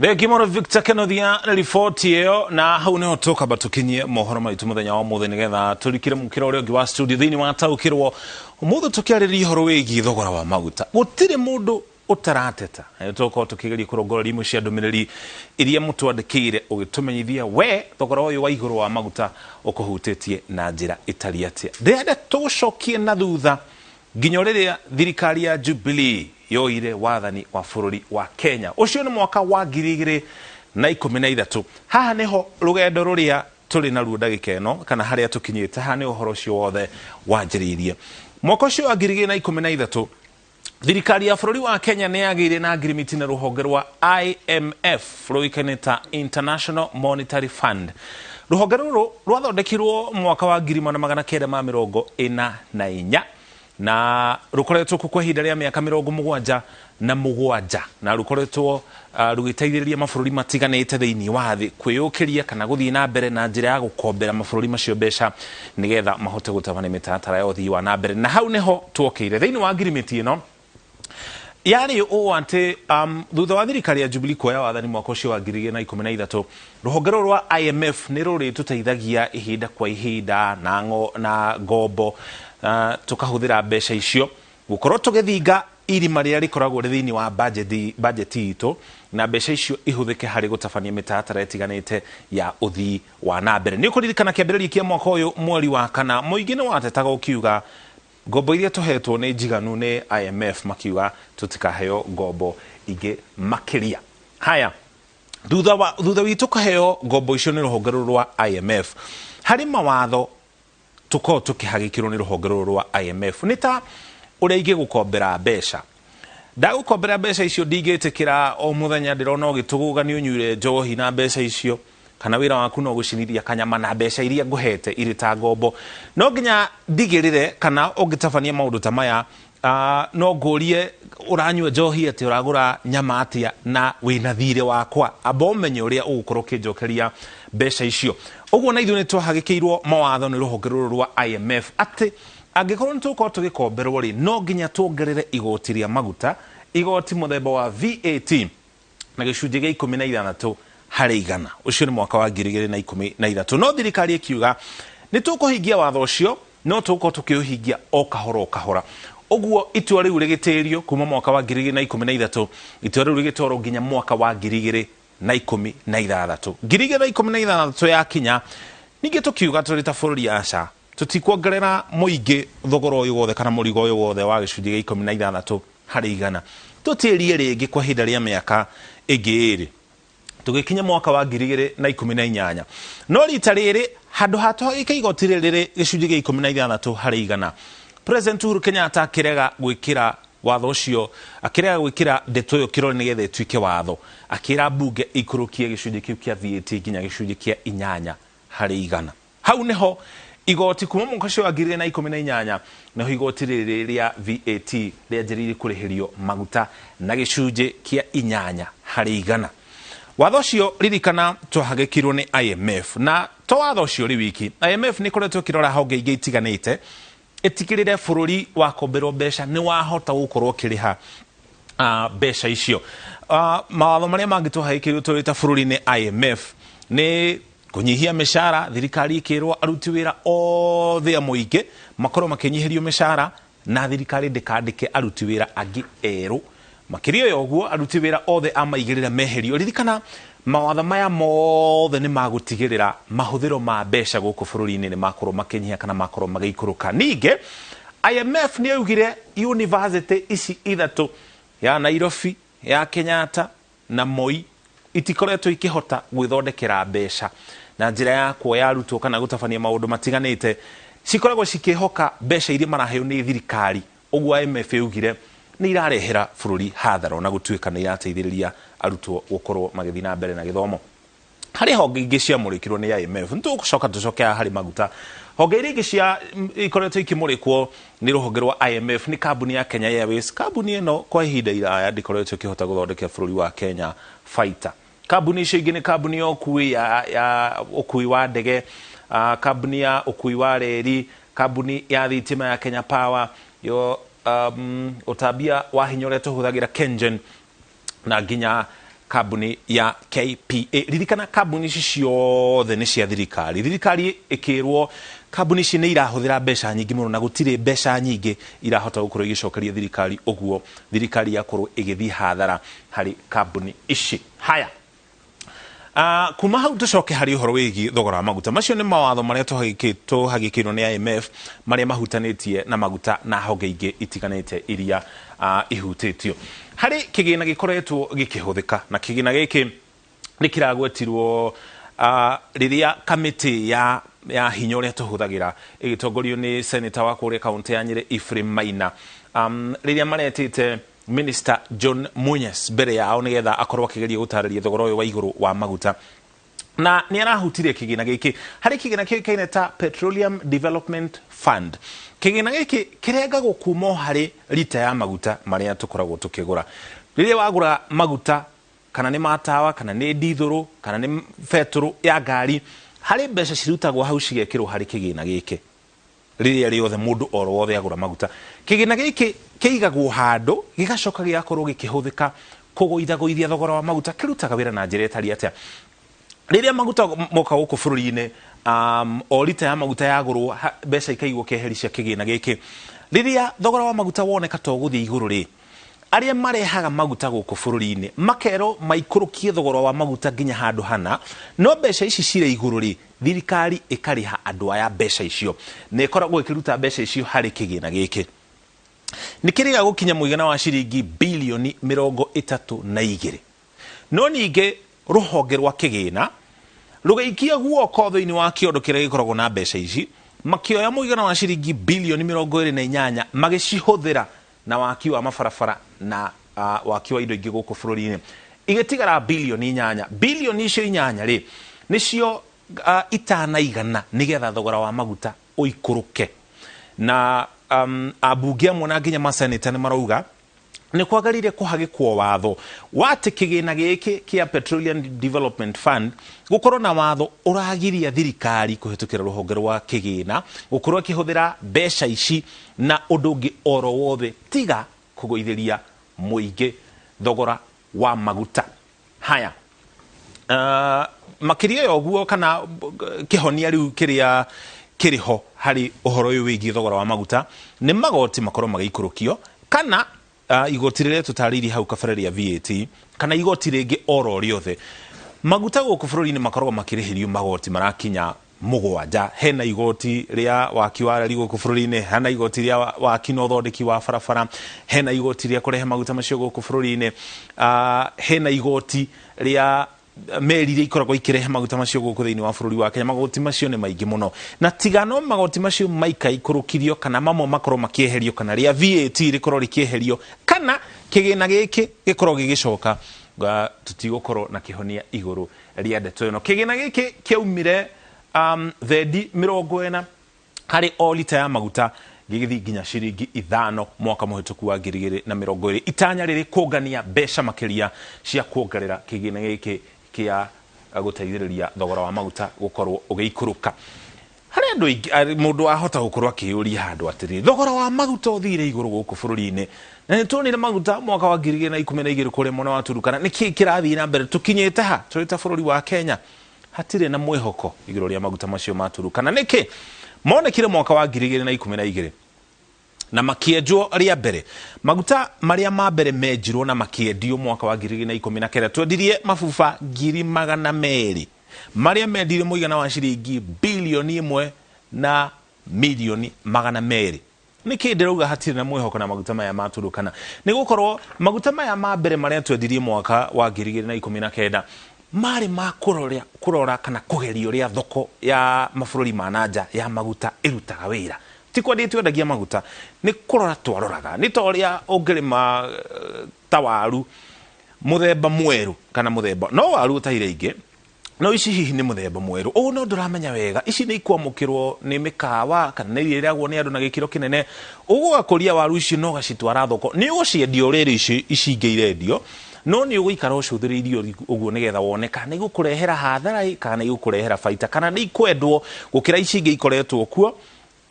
Thengi mũno Victor Kenothia na riboti ĩyo, na hau nĩho tũkamba tũkinyie mohoro maitũ mũthenya wa ũmũthĩ nĩgetha tũrikĩre mũkĩra ũrĩa ũngĩ wa studio thĩinĩ wa taũkĩrwo. Ũmũthĩ tũkĩarĩrĩria ũhoro wĩgiĩ thogora wa maguta. Gũtirĩ mũndũ ũtarateta. Na tũgũkorwo tũkĩgeria kũrongoreria imwe cia ndũmĩrĩri iria mũtwandĩkĩire ũgĩtũmenyithia we thogora ũyũ wa igũrũ wa maguta ũkũhutĩtie na njĩra ĩtariĩ atĩa. Ndĩrenda tũgũcokie na thutha nginya rĩrĩa thirikari ya Jubilee yoire wathani wa bũrũri wa Kenya. Ũcio nĩ mwaka wa 2013. Haha nĩho rũgendo rũrĩa tũrĩ naruo ndagĩka ĩno, kana harĩa tũkinyĩte, haha nĩ ũhoro ũcio wothe wanjĩrĩirie. Mwaka ũcio wa 2013, thirikari ya bũrũri wa Kenya nĩ yagĩire na ngirimiti na rũhonge rwa IMF rũĩkaine ta International Monetary Fund. Rũhonge rũrũ rwathondekirwo mwaka wa 1944 na rũkoretwo kuo kwa ihinda rĩa mĩaka 77, na rũkoretwo rũgĩteithĩrĩria mabũrũri matiganĩte thĩinĩ wa thĩ kwĩyũkĩria kana gũthiĩ na mbere na njĩra ya gũkombera mabũrũri macio mbeca nĩgetha mahote gũtabania mĩtaratara ya ũthii wa na mbere. Na hau nĩho twokĩire thĩinĩ wa ngirimiti ĩno yarĩ ũũ atĩ thutha wa thirikari ya Jubilee kuoya wathani mwaka ũcio wa 2013, rũhonge rũrũ rwa IMF nĩ rũrĩtũteithagia ihinda kwa ihinda na, ngo, na ngombo, tũkahũthĩra mbeca icio gũkorwo tũgĩthinga irima rĩrĩa rĩkoragwo rĩ thĩinĩ wa bajeti itũ, na mbeca icio ihũthĩke harĩ gũtabania mĩtaratara ĩtiganĩte ya ũthii wa na mbere. Nĩ ũkũririkana kĩambĩrĩria kĩa mwaka ũyũ mweri wa kana, mũingĩ nĩ watetaga ũkiuga ngombo iria tũhetwo nĩ njiganu nĩ IMF, makiuga tũtikaheo ngombo ingĩ makĩria. Haya, thutha witũ kũheo ngombo icio nĩ rũhonge rũrũ rwa IMF, harĩ mawatho tũkoragwo tũkĩhagĩkĩrwo nĩ rũhonge rũrũ rwa IMF. Nĩ ta ũrĩa ingĩgũkombera mbeca, ndagũkombera mbeca icio ndingĩtĩkĩra o mũthenya ndĩrona ũgĩtũgũga nĩ ũnyuire njohi na mbeca icio, kana wĩra waku no gũcinithia kanyama na mbeca iria ngũhete irĩ ta ngombo. No nginya ndigĩrĩre kana ũngĩtabania maũndũ ta maya, no ngũrie ũranyua njohi atĩa, ũragũra nyama atĩa na wĩna thirĩ wakwa, amba ũmenye ũrĩa ũgũkorwo ũkĩnjokeria mbeca icio. Ũguo na ithuĩ nĩ twahagĩkĩirwo mawatho nĩ rũhonge rũrũ rwa IMF atĩ angĩkorwo nĩ tũgũkorwo tũgĩkomberwo rĩ, no nginya tuongerere igoti rĩa maguta, igoti mũthemba wa VAT na gĩcunjĩ gĩa 16 harĩ igana. Ũcio nĩ mwaka wa 2013. No thirikari ĩkiuga nĩ tũkũhingia watho ũcio, no tũgũkorwo tũkĩũhingia o kahora o kahora. Ũguo itua rĩu rĩgĩtĩrio kuma mwaka wa 2013, itua rĩu rĩgĩtwarwo nginya mwaka wa 2016. 2016 yakinya, ningĩ tũkiuga tũrĩ ta bũrũri aca, tũtikuongerera mũingĩ thogora ũyũ wothe kana mũrigo ũyũ wothe wa gĩcunjĩ gĩa 16 harĩ igana. Tũtĩrie rĩngĩ kwa ihinda rĩa mĩaka ĩngĩ ĩrĩ. Tũgĩkinya mwaka wa 2018. No rita rĩrĩ, handũ ha tũhagĩke igoti rĩrĩ gĩcunjĩ gĩa 16 harĩ igana, President Uhuru Kenyatta akĩrega gwĩkĩra watho ũcio, akĩrega gwĩkĩra ndeto ĩyo kĩrore nĩgetha ĩtuĩke watho. Akĩra mbunge ĩikũrũkie gĩcunjĩ kĩu kĩa VAT nginya gĩcunjĩ kĩa 8 harĩ igana. Hau nĩho igoti kuma mwaka ũcio wa 2018 nĩho igoti rĩrĩ rĩa VAT rĩanjĩrĩirie kũrĩhĩrio maguta na gĩcunjĩ kĩa 8 harĩ igana. Watho ũcio ririkana twahagĩkirwo nĩ IMF, na to watho ũcio ũrĩ wiki. IMF nĩ ĩkoretwo ĩkĩrora honge ingĩ itiganĩte ĩtigĩrĩre bũrũri wakomberwo mbeca nĩ wahota gũkorwo ũkĩrĩha mbeca icio. Mawatho marĩa mangĩ twahagĩkĩirwo tũrĩ ta bũrũri nĩ IMF nĩ kũnyihia mĩcara, thirikari ĩkĩrwo aruti wĩra othe a mũingĩ makorwo makĩnyihĩrio mĩcara na thirikari ndĩkandĩke aruti wĩra angĩ erũ. Makĩria ya ũguo, aruti wĩra othe a maigĩrĩra meherio. Ririkana mawatho maya mothe nĩ magũtigĩrĩra mahũthĩro ma mbeca gũkũ bũrũri-inĩ nĩ makorwo makĩnyiha kana makorwo magĩikũrũka. Ningĩ IMF nĩ yaugire university ici ithatũ, ya Nairobi, ya Kenyatta na Moi, itikoretwo ikĩhota gwĩthondekera mbeca na njĩra ya kuoya arutwo kana gũtabania maũndũ matiganĩte. Cikoragwo cikĩhoka mbeca iria maraheo nĩ thirikari. Ũguo IMF yaugire nĩ irarehera bũrũri hathara ona gũtuĩka nĩ irateithĩrĩria arutwo gũkorwo magĩthiĩ na mbere na gĩthomo. Harĩ honge ingĩ ciamũrĩkirwo nĩ IMF, nĩ tũgũcoka tũcoke haha harĩ maguta. Honge iria ingĩ cia ikoretwo ikĩmũrĩkwo nĩ rũhonge rwa IMF nĩ kambuni ya Kenya Airways. Kambuni ĩno kwa ihinda iraya ndĩkoretwo ĩkĩhota gũthondekera bũrũri wa Kenya baita. Kambuni icio ingĩ nĩ kambuni ya ũkui ya ũkui wa ndege, kambuni ya ũkui wa reri, kambuni ya thitima ya Kenya Power, yo ũtambia wa hinya ũrĩa tũhũthagĩra KenGen, na nginya Kambuni ya KPA. Ririkana kambuni ici ciothe nĩ cia thirikari. Thirikari ĩkĩrwo kambuni ici nĩ irahũthĩra mbeca nyingĩ mũno na gũtirĩ mbeca nyingĩ irahota gũkorwo igĩcokeria thirikari, ũguo thirikari yakorwo ĩgĩthiĩ hathara harĩ kambuni ici. Haya, kuma hau tũcoke harĩ ũhoro wĩgiĩ thogora wa maguta. Macio nĩ mawatho marĩa tũhagĩkĩirwo nĩ IMF marĩa mahutanĩtie na maguta na honge ingĩ itiganĩte iria ihutĩtio. Harĩ kĩgĩna gĩkoretwo gĩkĩhũthĩka, na kĩgĩna gĩkĩ nĩ kĩragwetirwo rĩrĩa kamĩtĩ ya hinya ũrĩa tũhũthagĩra ĩgĩtongorio nĩ seneta wa kũrĩa kaũntĩ ya Nyĩrĩ Ephraim Maina, rĩrĩa maretĩte Minister John Munyes mbere yao nĩgetha akorwo akĩgeria gũtarĩria thogora ũyũ wa igũrũ wa maguta, na nĩ arahutirie kĩgĩna gĩkĩ. Harĩ kĩgĩna kĩũĩkaine ta Petroleum Development Fund. Kĩgĩna gĩkĩ kĩrengagwo kuma o harĩ rita ya maguta marĩa tũkoragwo tũkĩgũra. Rĩrĩa wagũra maguta, kana nĩ ma tawa, kana nĩ ndithũrũ, kana nĩ betũrũ ya ngari, harĩ mbeca cirutagwo hau cigekĩrwo harĩ kĩgĩna gĩkĩ. Rĩrĩa rĩothe mũndũ oro wothe agũra maguta, kĩgĩna gĩkĩ kĩigagwo handũ gĩgacoka gĩgakorwo gĩkĩhũthĩka kũgũithagũithia thogora wa maguta. Kĩrutaga wĩra na njĩra ĩtariĩ atĩa? Rĩrĩa maguta moka gũkũ bũrũri-inĩ, o rita ya maguta yagũrwo, mbeca ikaigwo keheri cia kĩgĩna gĩkĩ. Rĩrĩa thogora wa maguta woneka to ũgũthiĩ igũrũ rĩ, arĩa marehaga maguta gũkũ bũrũri-inĩ makerwo maikũrũkie thogora wa maguta nginya handũ hana, no mbeca ici cirĩ igũrũ rĩ, thirikari ĩkarĩha andũ aya mbeca icio, na ĩkoragwo ĩkĩruta mbeca icio harĩ kĩgĩna gĩkĩ. Nĩ kĩrĩga gũkinya mũigana wa ciringi bilioni 32. No ningĩ rũhonge rwa kĩgĩna rũgĩikia guoko thĩinĩ wa kĩondo kĩrĩa gĩkoragwo na mbeca ici, makĩoya mũigana wa ciringi bilioni 28 magĩcihũthĩra na waki wa mabarabara na waki wa indo ingĩ gũkũ bũrũri-inĩ. Igĩtigara bilioni 8. Bilioni icio 8 rĩ, nĩcio itanaigana nĩgetha thogora wa maguta ũikũrũke. Na ambunge amwe na nginya maseneta nĩ marauga nĩ kwagĩrĩire kũhagĩkwo watho wa atĩ kĩgĩna gĩkĩ kĩa Petroleum Development Fund gũkorwo na watho ũragiria thirikari kũhĩtũkĩra rũhonge rwa kĩgĩna gũkorwo ĩkĩhũthĩra mbeca ici na ũndũ ũngĩ oro wothe tiga kũgũithĩria mũingĩ thogora wa maguta. Haya, makĩria ya ũguo, kana kĩhonia rĩu kĩrĩa kĩrĩ ho harĩ ũhoro ũyũ wĩgiĩ thogora wa maguta nĩ magoti makorwo magĩikũrũkio, kana igoti rĩrĩa tũtarĩirie hau kabere rĩa VAT, kana igoti rĩngĩ oro rĩothe. Maguta gũkũ bũrũri-inĩ makoragwo makĩrĩhĩrio magoti marakinya 7. Hena igoti rĩa waki wa reri gũkũ bũrũri-inĩ, hena igoti rĩa waki na ũthondeki wa barabara, hena igoti rĩa kũrehe maguta macio gũkũ bũrũri-inĩ, hena igoti rĩa meri iria ikoragwo ikĩrehe maguta macio gũkũ thĩinĩ wa bũrũri wa Kenya. Magoti macio nĩ maingĩ mũno, na tiga no magoti macio maikaikũrũkirio kana mamwe makorwo makĩeherio, kana rĩa VAT rĩkorwo rĩkĩeherio, kana kĩgĩna gĩkĩ gĩkorwo gĩgĩcoka, tũtigũkorwo na kĩhonia igũrũ rĩa ndeto ĩno. Kĩgĩna gĩkĩ kĩaumire thendi 40 harĩ o lita ya maguta gĩgĩthiĩ nginya ciringi 5 mwaka mũhĩtũku wa 2020. Itanya rĩrĩ kũngania mbeca makĩria cia kuongerera kĩgĩna gĩkĩ kĩa gũteithĩrĩria thogora wa maguta gũkorwo ũgĩikũrũka. Harĩ andũ aingĩ, mũndũ wahota gũkorwo akĩyũria handũ atĩrĩrĩ, thogora wa maguta ũthire igũrũ gũkũ bũrũri-inĩ, na nĩ tuonire maguta mwaka wa 2012 kũrĩa mwena wa Turukana, nĩ kĩĩ kĩrathiĩ na mbere? Tũkinyĩte ha tũrĩ ta bũrũri wa Kenya? Hatirĩ na mwĩhoko igũrũ rĩa maguta macio ma Turukana. Nĩkĩ? Monekire mwaka wa 2012 na makĩenjwo rĩa mbere. Maguta marĩa ma mbere menjirwo na makĩendio mwaka wa 2019, twendirie mabuba 200,000 marĩa mendirio mũigana wa ciringi bilioni 1 na milioni 200. Nĩkĩ ndĩrauga hatirĩ na mwĩhoko na maguta maya ma Turukana? Nĩ gũkorwo maguta maya ma mbere marĩa twendirie mwaka wa 2019 marĩ ma kũrora kana kũgeria ũrĩa thoko ya mabũrũri ma na nja ya maguta ĩrutaga wĩra. Ti kwendia twendagia maguta, nĩ kũrora twaroraga. Nĩ ta ũrĩa ũngĩrĩma ta waru mũthemba mwerũ kana mũthemba, no waru ũtaire ingĩ, no ici hihi nĩ mũthemba mwerũ ũũ, no ndũramenya wega ici nĩ ikwamũkĩrwo nĩ mĩkawa kana nĩ iria irĩagwo nĩ andũ na gĩkĩro kĩnene. Ũgũgakũria waru icio na ũgacitwara thoko, nĩ ũgũciendia ũrĩa irio ici ingĩ irendio, no nĩ ũgũikara ũcũthĩrĩirie ũguo nĩgetha wone kana nĩ igũkũrehera hathara ĩ, kana nĩ igũkũrehera baita, kana nĩ ikwendwo gũkĩra ici ingĩ ikoretwo kuo,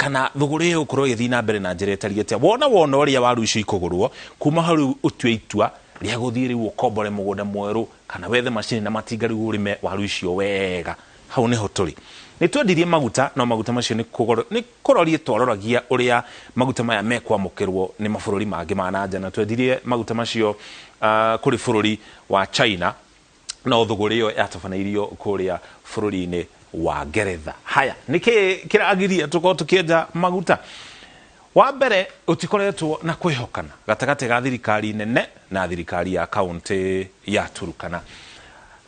kana thũgũrĩ ĩyo ĩgũkorwo ĩgĩthiĩ na mbere na njĩra ĩtariĩ atĩa. Wona wona ũrĩa waru icio ikũgũrwo, kuma hau rĩu ũtue itua Rĩa gũthiĩ rĩu ũkombore mũgũnda mwerũ kana wethe macini na matinga rĩu ũrĩme waru icio wega. Hau nĩho tũrĩ. Nĩ twendirie maguta, no maguta macio nĩ kũroria twaroragia ũrĩa maguta maya mekwamũkĩrwo nĩ mabũrũri mangĩ ma na nja, na twendirie maguta macio kũrĩ bũrũri wa China, no thũgũrĩ ĩyo yatabanĩirio kũrĩa bũrũri-inĩ wa Ngeretha. Haya, nĩkĩ kĩragiria tũkorwo tũkĩenja maguta? Wa mbere, gũtikoretwo na kwĩhokana gatagatĩ ga thirikari nene na thirikari ya kaũntĩ ya Turkana.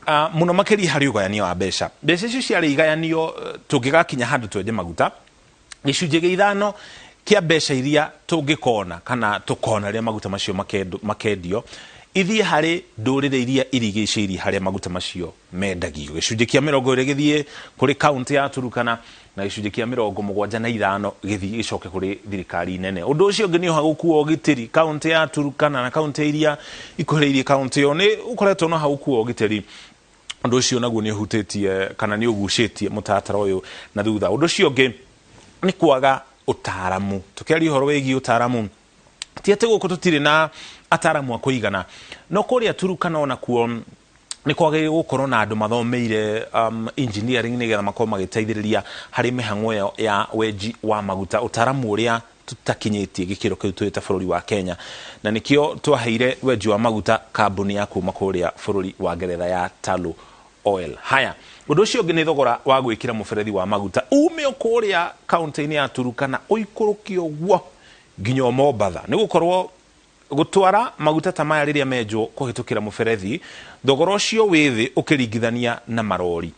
Mũno makĩria harĩ ũgayania wa mbeca. Mbeca icio ciarĩ igayanio tũngĩgakinya handũ twenje maguta, gĩcunjĩ gĩa ithano kĩa mbeca iria tũngĩkona kana tũkona rĩrĩa maguta macio makendio ithiĩ harĩ ndũrĩrĩ iria irigicĩirie harĩa maguta macio mendagio. Gĩcunjĩ kĩa 20 gĩthiĩ kũrĩ kaũntĩ ya Turkana na gĩcunjĩ kĩa 75 gĩthiĩ gĩcoke kũrĩ thirikari nene. Ũndũ ũcio ũngĩ nĩ ũhagũku wa ũgitĩri. Kaũntĩ ya Turkana na kaũntĩ iria ikuhĩrĩirie kaũntĩ ĩyo nĩ ũkoretwo na ũhagũku wa ũgitĩri. Ũndũ ũcio naguo nĩ ũhutĩtie kana nĩ ũgucĩtie mũtaratara ũyũ na thutha. Ũndũ ũcio ũngĩ nĩ kwaga ũtaaramu. Tũkĩaria ũhoro wĩgiĩ ũtaaramu, ti atĩ gũkũ tũtirĩ na ataaramu a kũigana, no kũrĩa Turkana onakuo nĩ kwagĩrĩire gũkorwo na andũ mathomeire engineering nĩgetha makorwo magĩteithĩrĩria harĩ mĩhang'o ĩyo ya wenji wa maguta, ũtaaramu ũrĩa tũtakinyĩtie gĩkĩro kĩu twĩ ta bũrũri wa Kenya, na nĩkĩo twaheire wenji wa maguta kambuni ya kuma kũrĩa bũrũri wa Ngeretha ya Tullow Oil. Haya, ũndũ ũcio ũngĩ nĩ thogora wa gwĩkĩra mũberethi wa maguta ume o kũrĩa kaũntĩ-inĩ ya Turkana ũikũrũke ũguo nginya o Mombatha, nĩ gũkorwo gũtwara maguta ta maya rĩrĩa menjwo kũhĩtũkĩra mũberethi, thogora ũcio wĩ thĩ ũkĩringithania na marori.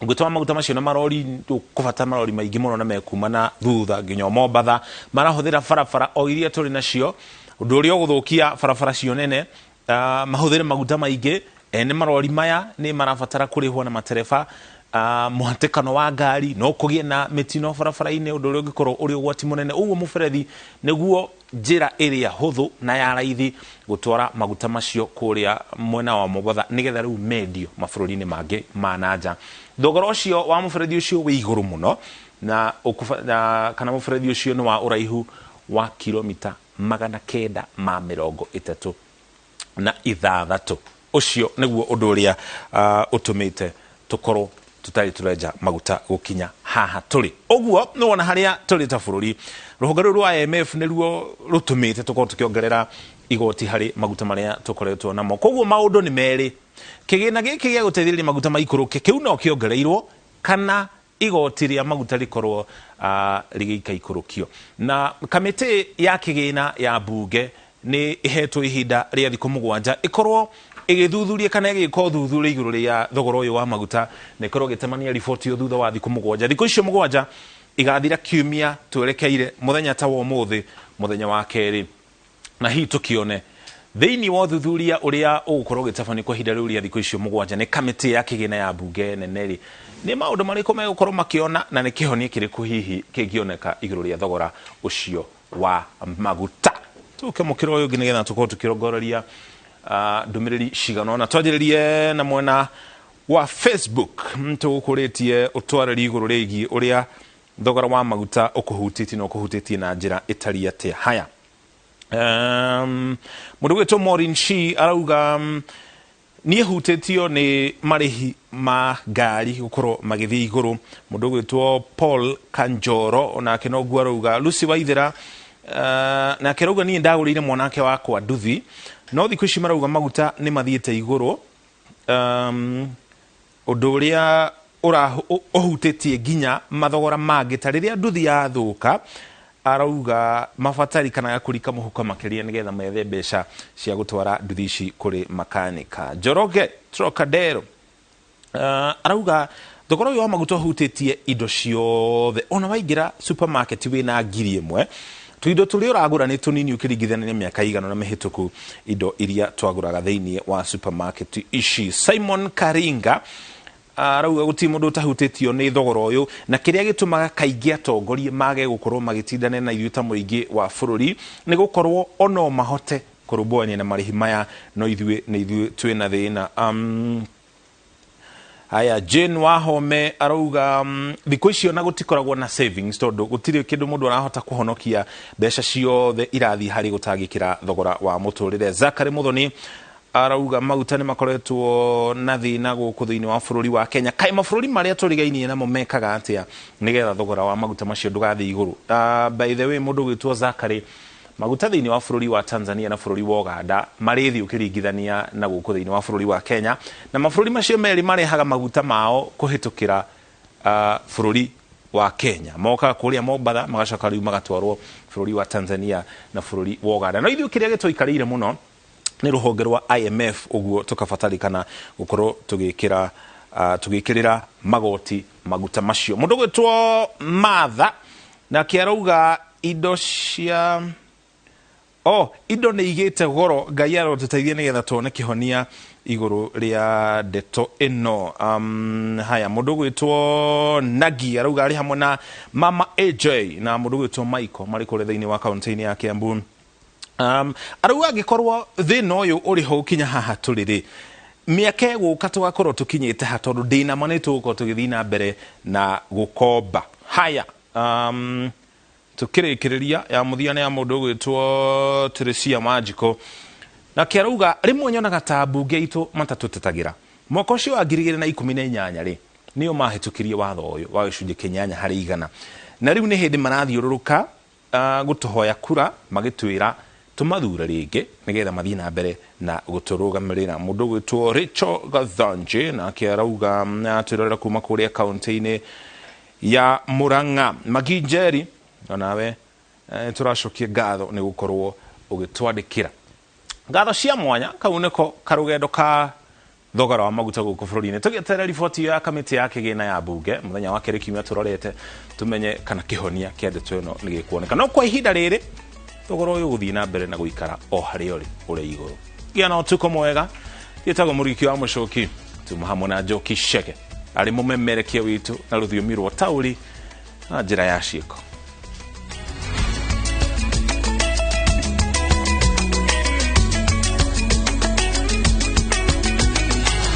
Ũngĩtwara maguta macio na marori, ũkũbatara marori maingĩ mũno na mekuma na thutha nginya o Mombatha, marahũthĩra barabara o iria tũrĩ nacio, ũndũ ũrĩa ũgũthũkia barabara cio nene, mahũthĩre maguta maingĩ, ene marori maya nĩ marabatara kũrĩhwo na matereba, mũhatĩkano wa ngari, no kũgĩe na mĩtino barabara-inĩ, ũndũ ũrĩa ũngĩkorwo ũrĩ ũgwati mũnene. Ũguo mũberethi nĩguo njĩra ĩrĩa hũthũ na ya raithi gũtwara maguta macio kũrĩa mwena wa Mombatha nĩgetha rĩu mendio mabũrũri-inĩ mangĩ ma na nja. Thogora ũcio wa mũberethi ũcio wĩ igũrũ mũno na, na kana mũberethi ũcio nĩ wa ũraihu wa kilomita 936. Ũcio nĩguo ũndũ ũrĩa ũtũmĩte tũkorwo tũtarĩ tũrenja maguta gũkinya haha tũrĩ. Ũguo nĩ wona harĩa tũrĩ ta bũrũri. Rũhonge rũu rwa IMF nĩruo rũtũmĩte tũkorwo tũkĩongerera igoti harĩ maguta marĩa tũkoretwo namo. Koguo maũndũ nĩ merĩ. Kĩgĩna gĩkĩ gĩa gũteithĩrĩria maguta maikũrũke kĩu no kĩongereirwo kana igoti rĩa maguta rĩkorwo rĩgĩikaikũrũkio. Na kamĩtĩ ya kĩgĩna ya mbunge nĩ ĩhetwo ihinda rĩa thikũ 7 ĩkorwo ĩgĩthuthuria kana ĩgĩka ũthuthuria igũrũ rĩa thogora ũyũ wa maguta, na ĩkorwo ĩgĩtemania riboti ĩyo thutha wa thikũ 7. Thikũ icio 7 igathira kiumia twerekeire mũthenya ta wa ũmũthĩ, mũthenya wa kerĩ. Na hihi tũkĩone thĩinĩ wa ũthuthuria ũrĩa ũgũkorwo ũgĩtabanio kwa ihinda rĩu rĩa thikũ icio 7 nĩ kamĩtĩ ya kĩgĩna ya mbunge nene rĩ, nĩ maũndũ marĩkũ megũkorwo makĩona na nĩ kĩhonia kĩrĩkũ hihi kĩngĩoneka igũrũ rĩa thogora ũcio wa maguta. Tũke mũkĩra ũyũ ũngĩ nĩgetha tũkorwo tũkĩrongoreria ndũmĩrĩri cigana ũna. Twanjĩrĩrie na mwena wa Facebook, tũgũkũrĩtie ũtwarĩri igũrũ rĩgiĩ ũrĩa thogora wa maguta ũkũhutĩtie na ũkũhutĩtie na njĩra ĩtariĩ atĩa. Haya, mũndũ gwĩtwo Maureen Shi arauga niĩ hutĩtio nĩ marĩhi ma ngari gũkorwo magĩthiĩ igũrũ. Mũndũ gwĩtwo Paul Kanjoro onake noguo arauga. Lucy Waithera nake arauga niĩ ndagũrĩire mwanake wakwa nduthi, no thikũ ici marauga maguta nĩ mathiĩte igũrũ, ũndũ ũrĩa ũhutĩtie nginya mathogora mangĩ ta rĩrĩa nduthi yathũka, arauga mabatarikanaga kũrika mũhuko makĩria nĩgetha methe mbeca cia gũtwara nduthi ici kũrĩ makanika. Njoroge Trocadero arauga thogora ũyũ wa maguta ũhutĩtie indo ciothe, ona waingĩra supermarket wĩna 1000, tũindo tũrĩa ũragũra nĩ tũnini ũkĩringithania na mĩaka igana na mĩhĩtũku indo iria twagũraga thĩinĩ wa supermarket ici. Simon Karinga arauga gũtirĩ mũndũ ũtahutĩtio nĩ thogora ũyũ, na kĩrĩa gĩtũmaga kaingĩ atongoria mage gũkorwo magĩtindania na ithuĩ ta mũingĩ wa bũrũri nĩ gũkorwo o no mahote kũrũmbũyania na marĩhi maya, no ithuĩ nĩ ithuĩ twĩna thĩna. Haya, Jane Wahome arauga thikũ icio na gũtikoragwo na savings tondũ gũtirĩ kĩndũ mũndũ arahota kũhonokia, mbeca ciothe irathiĩ harĩ gũtangĩkĩra thogora wa mũtũrĩre. Zachary Muthoni arauga maguta nĩ makoretwo na thĩna gũkũ thĩinĩ wa bũrũri wa Kenya. Kaĩ mabũrũri marĩa tũrigainie namo mekaga atĩa nĩgetha thogora wa maguta macio ndũgathiĩ igũrũ? By the way, mũndũ ũgwĩtwo Zachary, maguta thĩinĩ wa bũrũri wa Tanzania na bũrũri wa Uganda marĩ thĩ ũkĩringithania na gũkũ thĩinĩ wa bũrũri wa Kenya, na mabũrũri macio merĩ marehaga maguta mao kũhĩtũkĩra bũrũri wa Kenya. Mokaga kũrĩa Mombatha magacoka rĩu magatwarwo bũrũri wa Tanzania na bũrũri wa Uganda. No ithuĩ kĩrĩa gĩtũikarĩire mũno nĩ rũhonge rwa IMF, ũguo tũkabatarĩkana gũkorwo tũgĩkĩra tũgĩkĩrĩra magoti maguta macio. Mũndũ gwĩtwo Martha nake arauga indo cia oh, indo nĩ igĩte goro, Ngai arotũteithia nĩgetha tuone kĩhonia igũrũ rĩa ndeto ĩno. Haya, mũndũ ũgwĩtwo Nagi arauga arĩ hamwe na mama AJ na mũndũ ũgwĩtwo Michael marĩ kũrĩa thĩinĩ wa kaunti-inĩ ya Kiambu. Arauga angĩkorwo thĩna ũyũ ũrĩ ho kinya haha tũrĩ rĩ, mĩaka ĩgũka tũgakorwo tũkinyĩte ha, tondũ ndĩnama nĩ tũgũkorwo tũgĩthiĩ na mbere na gũkomba. Haya, tukĩrĩkĩrĩria ya mũthia nĩ ya mũndũ ũgwĩtwo Teresia Wanjikũ, nake arauga rĩmwe nyonaga ta mbunge itũ matatũtetagĩra. Mwaka ũcio wa 2018 rĩ, nĩo mahĩtũkirie watho ũyũ wa gĩcunjĩ kĩa 8%, na rĩu nĩ hĩndĩ marathiũrũrũka gũtũhoya kura magĩtwĩra tũmathure rĩngĩ nĩgetha mathiĩ na mbere na gũtũrũgamĩrĩra. Mũndũ ũgwĩtwo Rachel Gathanje nake arauga atwĩrorera kuma kũrĩa kaunti-inĩ ya Murang'a. Magi Njeri, onawe tũracokia ngatho nĩ gũkorwo ũgĩtwandĩkĩra ngatho cia mwanya. Kau nĩko karũgendo ka thogora wa maguta gũkũ bũrũri-inĩ. Tũgĩeterera riboti ĩyo ya kamĩtĩ ya kĩgĩna ya mbunge mũthenya wa kerĩ kiumia tũrorete, tũmenye kana kĩhonia kĩa ndeto ĩno nĩ gĩkuoneka. No kwa ihinda rĩrĩ thogora ũyũ ũgũthiĩ na mbere na gũikara o harĩa ũrĩ ũrĩa igũrũ. Gĩa na ũtukũ mwega. Gĩtagwo Mũriki wa Mũcoki, tuma hamwe na Njoki Shege arĩ mũmemerekia witũ na rũthiomi rwa taũri na njĩra ya ciĩko.